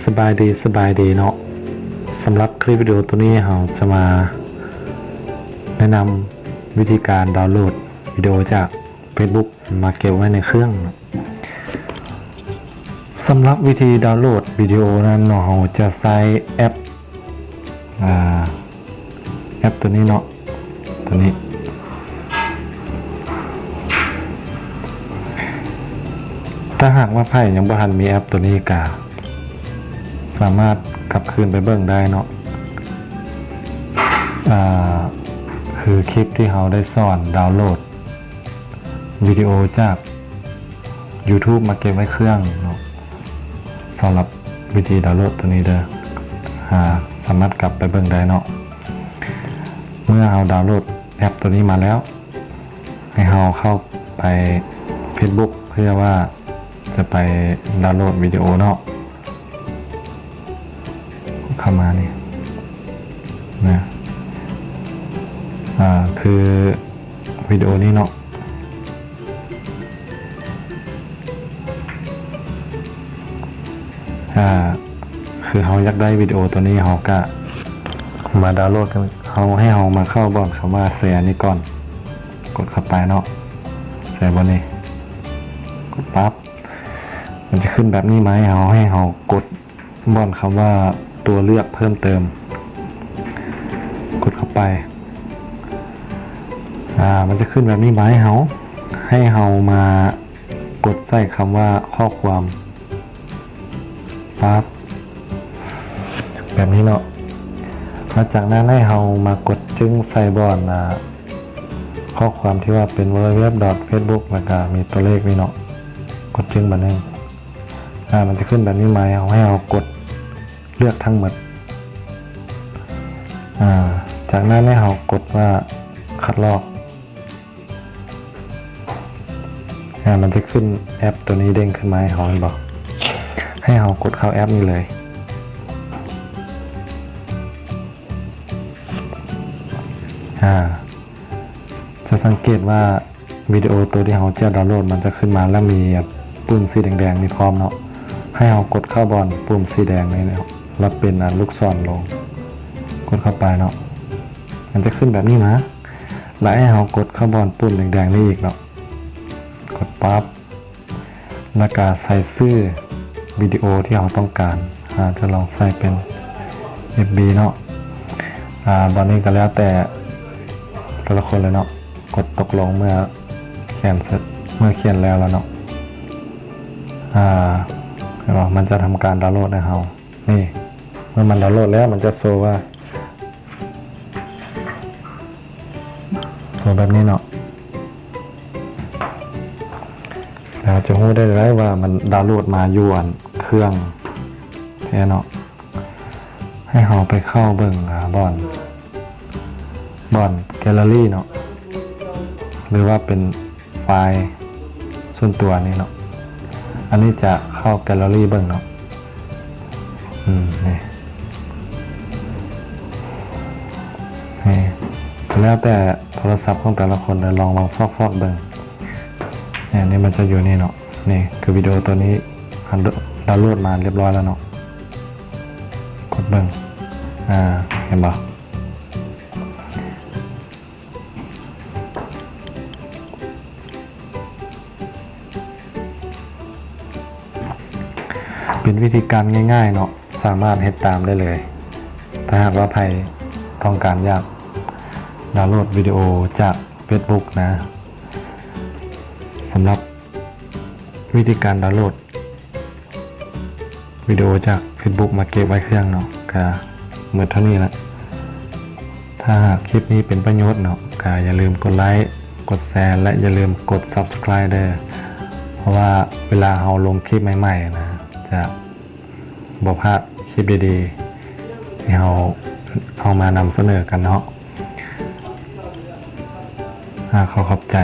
ສະບາຍດີ ສະບາຍດີເນາະ. ສຳລັບຄລິບວິດີໂອໂຕນີ້ ເຮົາຈະມາແນະນຳວິທີການດາວໂຫຼດວິດີໂອຈາກ Facebook ມາເກັບໄວ້ໃນເຄື່ອງ. ສຳລັບວິທີດາວໂຫຼດວິດີໂອນັ້ນເນາະ ເຮົາຈະໃຊ້ແອັບ ອ່າ ແອັບໂຕນີ້ເນາະ ໂຕນີ້. ຖ້າຫາກວ່າໃຜຍັງບໍ່ທັນມີແອັບໂຕນີ້ ກະສາມາດກັບຄືນໄປເບິ່ງໄດ້ເນາະ. ອ່າ ຄືຄລິບທີ່ເຮົາໄດ້ສອນດາວໂຫຼດ ວິດີໂອຈາກ YouTube ມາເກັບໄວ້ເຄື່ອງເນາະ. ສຳລັບວິທີດາວໂຫຼດໂຕນີ້ເດີ ຫາສາມາດກັບໄປເບິ່ງໄດ້ເນາະ. ເມື່ອເຮົາດາວໂຫຼດແອັບໂຕນີ້ມາແລ້ວ ໃຫ້ເຮົາເຂົ້າໄປ Facebook ເພື່ອວ່າຈະໄປດາວໂຫຼດວິດີໂອເນາະ. ເຂົ້າມານີ້ນະ ອ່າ ຄືວິດີໂອນີ້ເນາະ. ອ່າ ຄືເຮົາຢາກໄດ້ວິດີໂອໂຕນີ້ ເຮົາກະມາດາວໂຫຼດກັນ. ເຮົາ ໃຫ້ເຮົາມາເຂົ້າບ່ອນຄຳວ່າແຊນີ້ກ່ອນ. ກົດເຂົ້າໄປເນາະ ແຊບ່ອນນີ້. ກົດປັບ ມັນຈະຂຶ້ນແບບນີ້ມາໃຫ້ເຮົາ ໃຫ້ເຮົາກົດບ່ອນຄຳວ່າຕົວເລືອກເພີ່ມເຕີມ. ກົດເຂົ້າໄປ ອ່າ ມັນຈະຂຶ້ນແບບນີ້ມາໃຫ້ເຮົາ ໃຫ້ເຮົາມາກົດໃສ່ຄຳວ່າຂໍ້ຄວາມ. ປັບ ແບບນີ້ເນາະ. ຫຼັງຈາກນັ້ນໃຫ້ເຮົາມາກົດຈຶ່ງໃສ່ບ່ອນ ອ່າ ຂໍ້ຄວາມທີ່ວ່າເປັນ www.facebook ແລ້ວກະມີຕົວເລກນີ້ເນາະ. ກົດຈຶ່ງບາດໜຶ່ງ ອ່າ ມັນຈະຂຶ້ນແບບນີ້ມາໃຫ້ເຮົາ ໃຫ້ເຮົາກົດເລືອກທັງໝົດ. ອ່າ ຈາກນັ້ນໃຫ້ເຮົາກົດວ່າຄັດລອກ. ອ່າ ມັນຈະຂຶ້ນແອັບໂຕນີ້ເດ້ງຂຶ້ນມາໃຫ້ເຮົາ ເຫັນບໍ່? ໃຫ້ເຮົາກົດເຂົ້າແອັບນີ້ເລີຍ. ອ່າ ຈະສັງເກດວ່າວິດີໂອໂຕທີ່ເຮົາຈະດາວໂຫຼດ ມັນຈະຂຶ້ນມາ ແລ້ວມີປຸ່ມສີແດງໆນີ້ພ້ອມເນາະ. ໃຫ້ເຮົາກົດເຂົ້າບ່ອນປຸ່ມສີແດງນີ້ເນາະ ແລ້ວເປັນອັນລູກສອນລົງ. ກົດເຂົ້າໄປເນາະ ມັນຈະຂຶ້ນແບບນີ້ມາ ແລ້ວໃຫ້ເຮົາກົດເຂົ້າບ່ອນປຸ່ມແດງໆນີ້ອີກເນາະ. ກົດປັບ ແລ້ວກະໃສ່ຊື່ວິດີໂອທີ່ເຮົາຕ້ອງການ. ອາ ຈະລອງໃສ່ເປັນ ເອັຟບີ ເນາະ. ອາ ບາດນີ້ກໍແລ້ວແຕ່ແຕ່ລະຄົນເລີຍເນາະ. ກົດຕົກລົງເມື່ອຂຽນເສັດ ເມື່ອຂຽນແລ້ວລະເນາະ. ອາ ເຫັນບໍ່? ມັນຈະທຳການດາວໂຫຼດໃຫ້ເຮົາ. ນີ້ ເມື່ອມັນດາວໂຫຼດແລ້ວ ມັນຈະໂຊວ່າ ໂຊແບບນີ້ເນາະ. ເຮົາຈະຮູ້ໄດ້ເລີຍວ່າມັນດາວໂຫຼດມາຢູ່ອັນເຄື່ອງແທ້ເນາະ. ໃຫ້ເຮົາໄປເຂົ້າເບິ່ງ ອາ ບ່ອນ ບ່ອນແກລເລີຣີເນາະ ຫຼືວ່າເປັນ ໄຟລ໌ສ່ວນຕົວນີ້ເນາະ. ອັນນີ້ຈະເຂົ້າແກລເລີຣີເບິ່ງເນາະ. ອືມ ນີ້ ນີ້ ແລ້ວແຕ່ໂທລະສັບຂອງແຕ່ລະຄົນເດີ ລອງ ລອງຊອກໆເບິ່ງ. ນີ້ ນີ້ມັນຈະຢູ່ນີ້ເນາະ. ນີ້ຄືວິດີໂອໂຕນີ້ ດາວໂຫຼດມາລຽບຮ້ອຍແລ້ວເນາະ. ກົດເບິ່ງ ອາ ເຫັນບໍ່? ເປັນວິທີການງ່າຍໆເນາະ ສາມາດເຮັດຕາມໄດ້ເລີຍ ຖ້າຫາກວ່າໃຜຕ້ອງການຢາກດາວໂຫຼດວິດີໂອຈາກເຟສບຸກນະ. ສຳລັບວິທີການດາວໂຫຼດ ວິດີໂອຈາກເຟສບຸກມາເກັບໄວ້ເຄື່ອງເນາະ ກະໝົດເທົ່ານີ້ລະ. ຖ້າຫາກຄລິບນີ້ເປັນປະໂຫຍດເນາະ ກະຢ່າລືມກົດໄລ ກົດແຊ ແລະ ຢ່າລືມກົດ Subscribe ເດີ ເພາະວ່າເວລາເຮົາລົງຄລິບໃໝ່ໆນະ ຈະບໍ່ພາດຄລິບດີໆທີ່ເຮົາເອົາມານຳສະເໜີກັນເນາະ. ອາ ຂໍຂອບໃຈ.